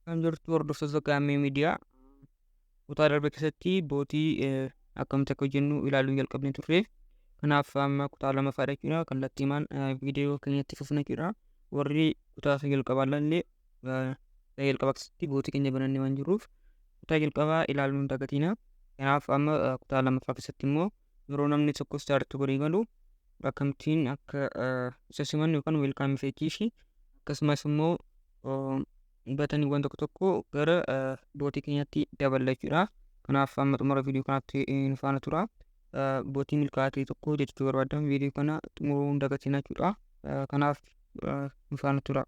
Kan jirtu hordoftoota Gaammee Miidiyaa, kutaa darbe keessatti bootii akkamitti akka hojjennu ilaaluu jalqabne turre. Kanaaf amma kutaa lammaffaadha jechuudha. Kallattiimaan viidiyoo keenyatti fufna jechuudha. Warri kutaa isa jalqabaa ilaalle, kutaa jalqabaa keessatti bootii keenya banannee waan jirruuf kutaa jalqabaa ilaaluu hin dagatina. Kanaaf amma kutaa lammaffaa keessatti immoo yeroo namni tokko start godhee galu akkamittiin akka isa simannu yookaan welcome message fi akkasumas immoo buttoniiwwan tokko tokko gara bootii keenyatti daballa jechuudha. Kanaaf amma xumura viidiyoo kanaatti nu faana tura. Bootii milkaa'aa ta'e tokko hojjechuu barbaadan viidiyoo kana xumuruu hin dagatina jechuudha. Kanaaf nu faana tura.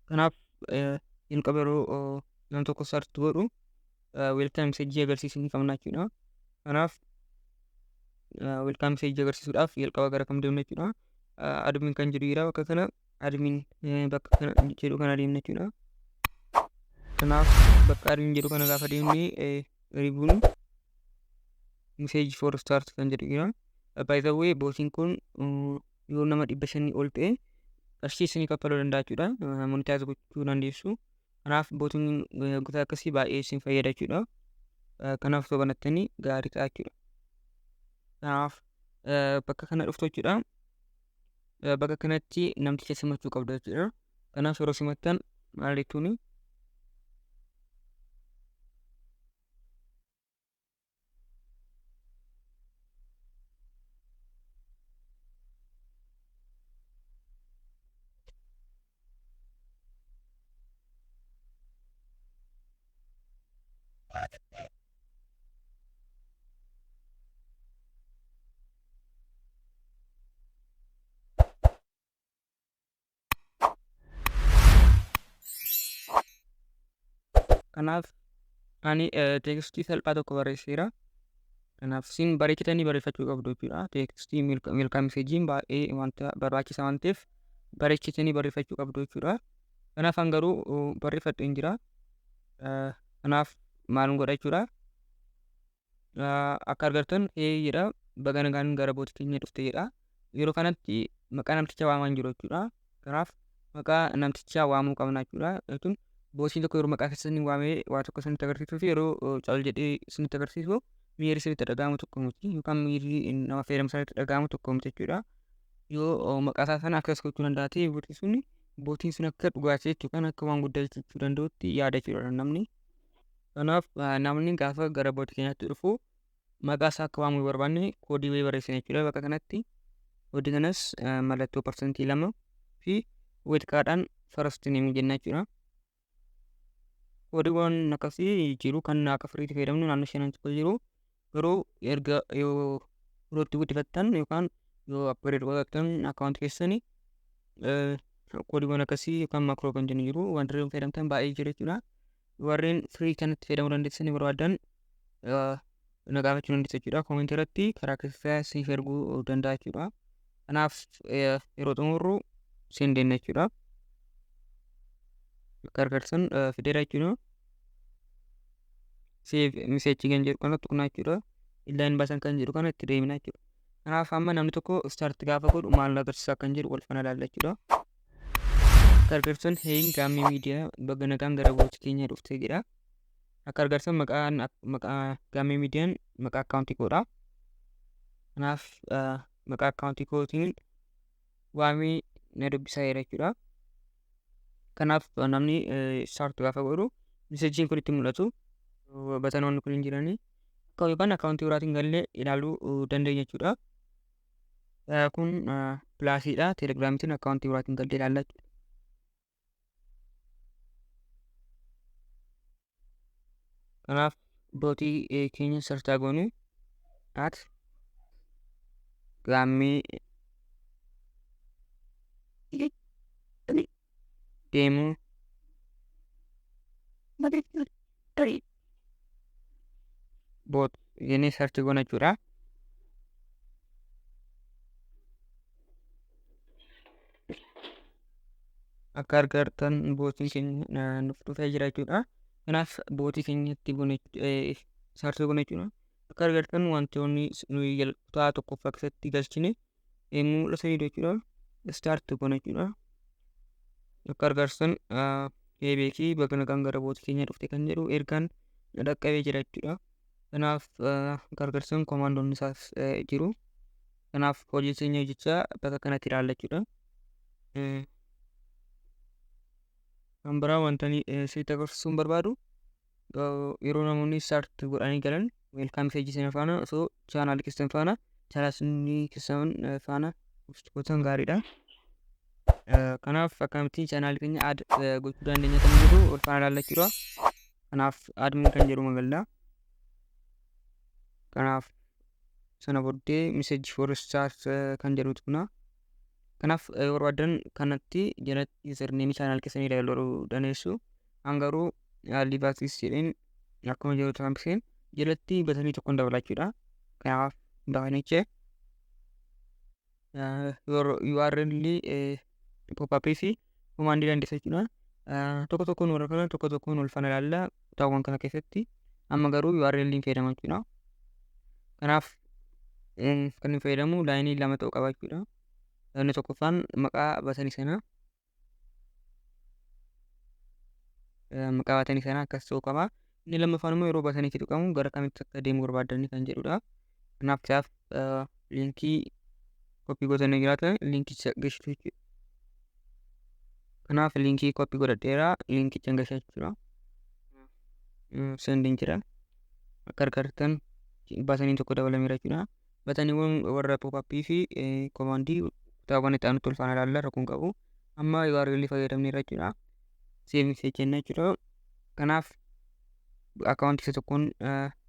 Kanaaf jalqaba yeroo nam tokko start godhu welcome message agarsiisuu ni qabna jechuudha. Kanaaf welcome message agarsiisuudhaaf jalqaba gara kam deemna jechuudha? Admin kan jedhu jira bakka kana, admin bakka kana jedhu kana deemna jechuudha. Kanaaf bakka admin jedhu kana gaafa deemne ribuun message for start kan jedhu jira. By the way, bootiin kun yoo nama 500 ol ta'e qarshii isinii kaffaluu danda'a jechuudha. Monetize gochuu dandeessu. Kanaaf bootiin gosa akkasii baay'ee isin fayyada jechuudha. Kanaaf osoo banattanii gaarii ta'a jechuudha. Kanaaf bakka kana dhuftu jechuudha. Bakka kanatti namticha simachuu qabdu jechuudha. Kanaaf yeroo simattan maal jechuuni? Kanaaf ani textii salphaa tokko barreesseera. Kanaaf isin bareechitanii barreeffachuu qabdu jechuudha. Textii welcome messageiin baay'ee wanta barbaachisaa waan ta'eef bareechitanii barreeffachuu qabdu jechuudha. Kanaaf an garuu barreeffadheen jira. Kanaaf maal godha jechuudha? Akka argattan hey jedha, baga nagaan gara bootii keenya dhufte jedha. Yeroo kanatti maqaa namtichaa waamaa hin jiru jechuudha. Kanaaf maqaa namtichaa waamuu qabna jechuudha. Jechuun bootiin tokko yeroo maqaa keessan waamee waa tokko isinitti agarsiisuu fi yeroo cal jedhee isinitti agarsiisu miirri isinitti dhaga'amu tokko miti yookaan miirri nama fayyadamu isinitti dhaga'amu tokko miti jechuudha. Yoo maqaa isaa sana akkas gochuu danda'a ta'e, bootiin sun akka dhugaatii yookaan akka waan guddaa jechuu danda'utti yaada jechuudha namni. Kanaaf namni gaafa gara bootii keenyaatti dhufu maqaa isaa akka waamuu barbaanne koodii wayii barreessina jechuudha bakka kanatti. Koodii kanas mallattoo 2% fi wildcardhaan first name jenna jechuudha. Koodiiwwan akkasii jiru kan akka freetti fayyadamnu naannoo shanan tokko jiru. Garuu erga yoo yerootti guddifattan yookaan yoo upgrade godhattan akkaawuntii keessanii koodiiwwan akkasii yookaan macro kan jennu jiru, wantoota fayyadamtan baay'ee jiru jechuudha. Warreen free kanatti fayyadamuu dandeessan barbaadan na gaafachuu dandeessu jechuudha. Commentii irratti karaa keessaa siif erguu danda'a jechuudha. Kanaaf yeroo xumurru send jenna jechuudha. Akka argattan fideera jechuudha. Save message kan jedhu kana tuqnaa jechuudha. Inline button kan jedhu kana itti deemna jechuudha. Kanaaf amma namni tokko start gaafa godhu maal agarsiisaa kan jedhu wal faana ilaalla jechuudha. Akka argattan, "Hey Gaammee Miidiyaa, baga nagaan gara bootii keenya dhufte" jedha. Akka argattan maqaan maqaa Gaammee Miidiyaan maqaa akkaawuntii koodha. Kanaaf maqaa akkaawuntii kootiin waamee na dubbisaa jira jechuudha. Kanaaf namni start gaafa godhu messageiin kun itti mul'atu, buttonoonni kun hin jiranii. Akka yookaan akkaawuntii biraatiin gallee ilaaluu dandeenya jechuudha. Kun plusiidha. Telegiraamiitiin akkaawuntii biraatiin gallee ilaalla jechuudha. Kanaaf bootii keenya search goonu, @GaammeeMedia. Demo bot jennee search goona jechuudha. Akka argartan botiin keenya nuuf dhufee jira jechuudha. Kanaaf botii keenyatti goone search goona jechuudha. Akka argartan wantoonni nuyi kutaa tokkoffaa keessatti galchine mul'atanii jechuudha. Start goona jechuudha. Akka argartan beekii bakka nagaan gara botii keenya dhufte kan jedhu ergaan dhaqqabee jira jechuudha. Kanaaf akka argartan commandoonni isaas jiru. Kanaaf hojii keenya hojjechaa bakka kanatti ilaalla jechuudha. Kan biraa wanta ani isinitti agarsiisuun barbaadu, yeroo namoonni start godhanii galan welcome message sana faana osoo channel keessan faana, channel keessan faana gochuun gaariidha. Kanaaf akkamittiin channel keenya add gochuu dandeenya kan jedhu wal faana ilaalla jechuudha. Kanaaf admin kan jedhu magallaa. Kanaaf sana booddee message for start kan jedhutu kuna. Kanaaf yoo barbaadan kanatti jalatti username channel keessanii dabaluu dandeessu. An garuu leave as jedheen akkuma jiru hambiseen jalatti buttonii tokkoon dabala jechuudha. Kanaaf buttonicha URL, pop-up fi commandii dandeessa jechuudha. Tokko tokkoon warra kana tokko tokkoon wal faana ilaalla kutaawwan kana keessatti. Amma garuu URL hin fayyadamu jechuudha. Kanaaf kan inni fayyadamu lineii lama ta'uu qaba jechuudha. Inni tokkoffaan maqaa buttonii sanaa, maqaa buttonii sanaa akkas ta'uu qaba. Inni lammaffaan immoo yeroo buttoniitti tuqamu gara kamitti akka deemu barbaaddan kan jedhudha. Kanaaf isaaf linkii copy gootanii jiraatan linkicha gashitu jechuudha. Kanaaf linkii copy godhadheera, linkicha gashaa jechuudha. Sendiin jira. Akka argattan buttoniin tokko dabalameera jechuudha. Buttoniiwwan warra pop-upii fi commandii kutaawwan itti aanutti ol faana ilaalla, rakkoon qabu. Amma URL fayyadamneerra jechuudha. Save message jenna jechuudha. Kanaaf accountii isa tokkoon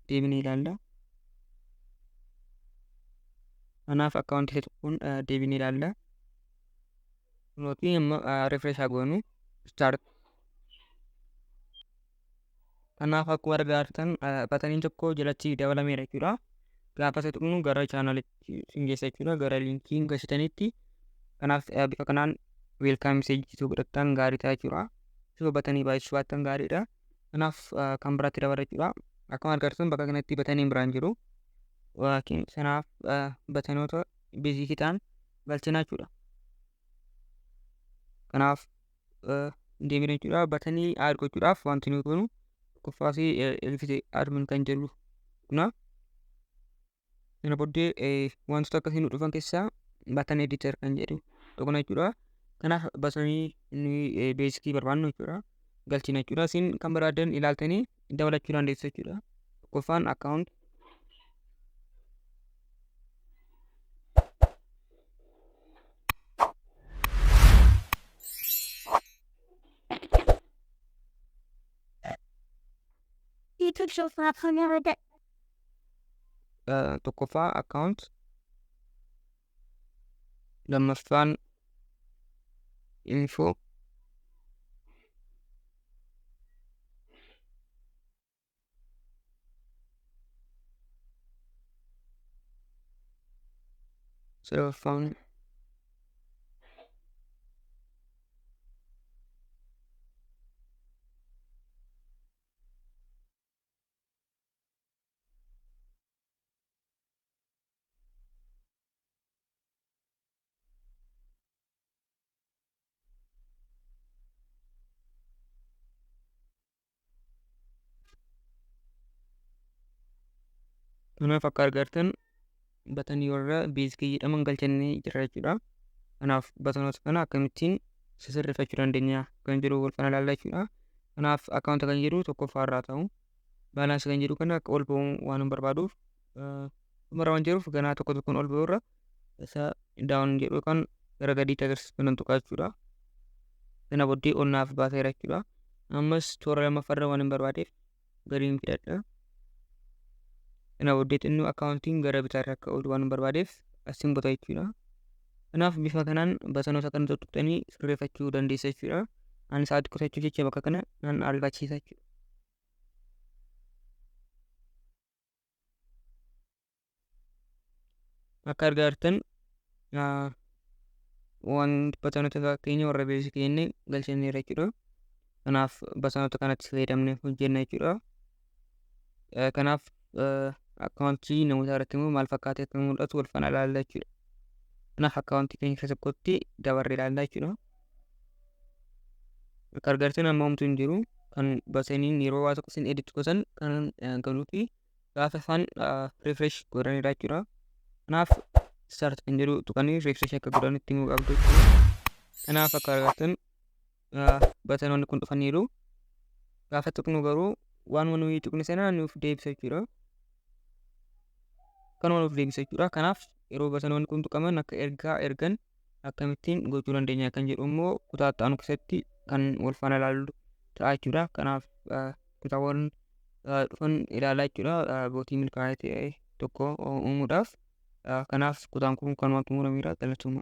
deebinee ilaalla. Kanaaf accountii isa tokkoon deebinee ilaalla. Kunooti amma refresh haa goonu, start. Kanaaf akkuma argaa jirtan buttoniin tokko jalatti dabalameera jechuudha. Gaafa isa tuqnu gara channelitti sin geessa jechuudha. Gara linkii gashitanitti. Kanaaf bifa kanaan welcome message godhattan gaarii ta'a jechuudha. Osoo buttonii baay'isuu baattan gaariidha. Kanaaf kan biraatti dabala jechuudha. Akkuma argaa jirtan bakka kanatti buttoniin biraan jiru. Sanaaf buttonoota basicii ta'an galchina jechuudha. Kanaaf deemina jechuudha. Buttonii add gochuudhaaf wanti nuyi goonu tokkoffaa fi elfite admin kan jedhu kuna. Sana booddee wantoota akkasii nu dhufan keessaa button editor kan jedhu tuqna jechuudha. Kanaaf buttonii nuyi basicii barbaannu jechuudha. Galchina jechuudha. Isin kan barbaadan ilaaltanii dabalachuu dandeessu jechuudha. Tokkoffaan account, tokkoffaa account, lammaffaan info, sadaffaan Kanaaf akka argartan buttonii warra basicii jedhaman galchanii jira jechuudha. Kanaaf buttonoota kana akkamittiin sirreeffachuu dandeenya kan jedhu wal faana ilaalla jechuudha. Kanaaf account kan jedhu tokkoffaa irraa ta'u, balance kan jedhu kana akka ol ba'uu waan hin barbaaduuf, dhumara waan jiruuf ganaa tokko tokkoon ol ba'uu irra isa down jedhu yookaan gara gadiitti agarsiisu kanan tuqaa jechuudha. Sana booddee ol naaf baaseera jechuudha. Ammas toora lammaffaarra waan hin barbaadeef gadiin fidadha. Sana booddee xinnoo accountiin gara bitaarra akka oolu waan hin barbaadeef asiin bota jechuudha. Kanaaf bifa kanaan buttonoota kana tuttuqxanii sirreeffachuu dandeessa jechuudha. Ani sa'aatii qusachuuf jecha bakka kana nan ariifachiisa jechuudha. Akka argaa jirtan waan buttonoota fakkeenya warra basic jennee galchaneera jechuudha. Kanaaf buttonoota kanatti fayyadamnee hojjenna jechuudha. Kanaaf akkaawuntii namoota irratti immoo maal fakkaatee akka mul'atu wal faana ilaalla jechuudha. Kanaaf akkaawuntii keenya isa tokkotti dabarree ilaalla jechuudha. Akka argaa jirtan amma homtuu hin jiru. Kan buttoniin yeroo waa tokko isin edit gootan kan galuu fi gaafa isaan refresh godhanidha jechuudha. Kanaaf start kan jedhu tuqanii refresh akka godhan itti himuu qabdu jechuudha. Kanaaf akka argattan buttonoonni kun dhufaniiru. Gaafa tuqnu garuu waan nuyi tuqne sana nuuf deebisa jechuudha. Kanuma nuuf deebisa jechuudha. Kanaaf yeroo buttonoonni kun tuqaman akka ergaa ergan akkamittiin gochuu dandeenya kan jedhu immoo kutaa itti aanu keessatti kan wal faana ilaallu ta'a jechuudha. Kanaaf kutaawwan dhufan ilaalaa jechuudha. Botii milkaa'aa ta'e tokko uumuudhaaf. Kanaaf kutaan kun kanuma xumurameera, galatooma.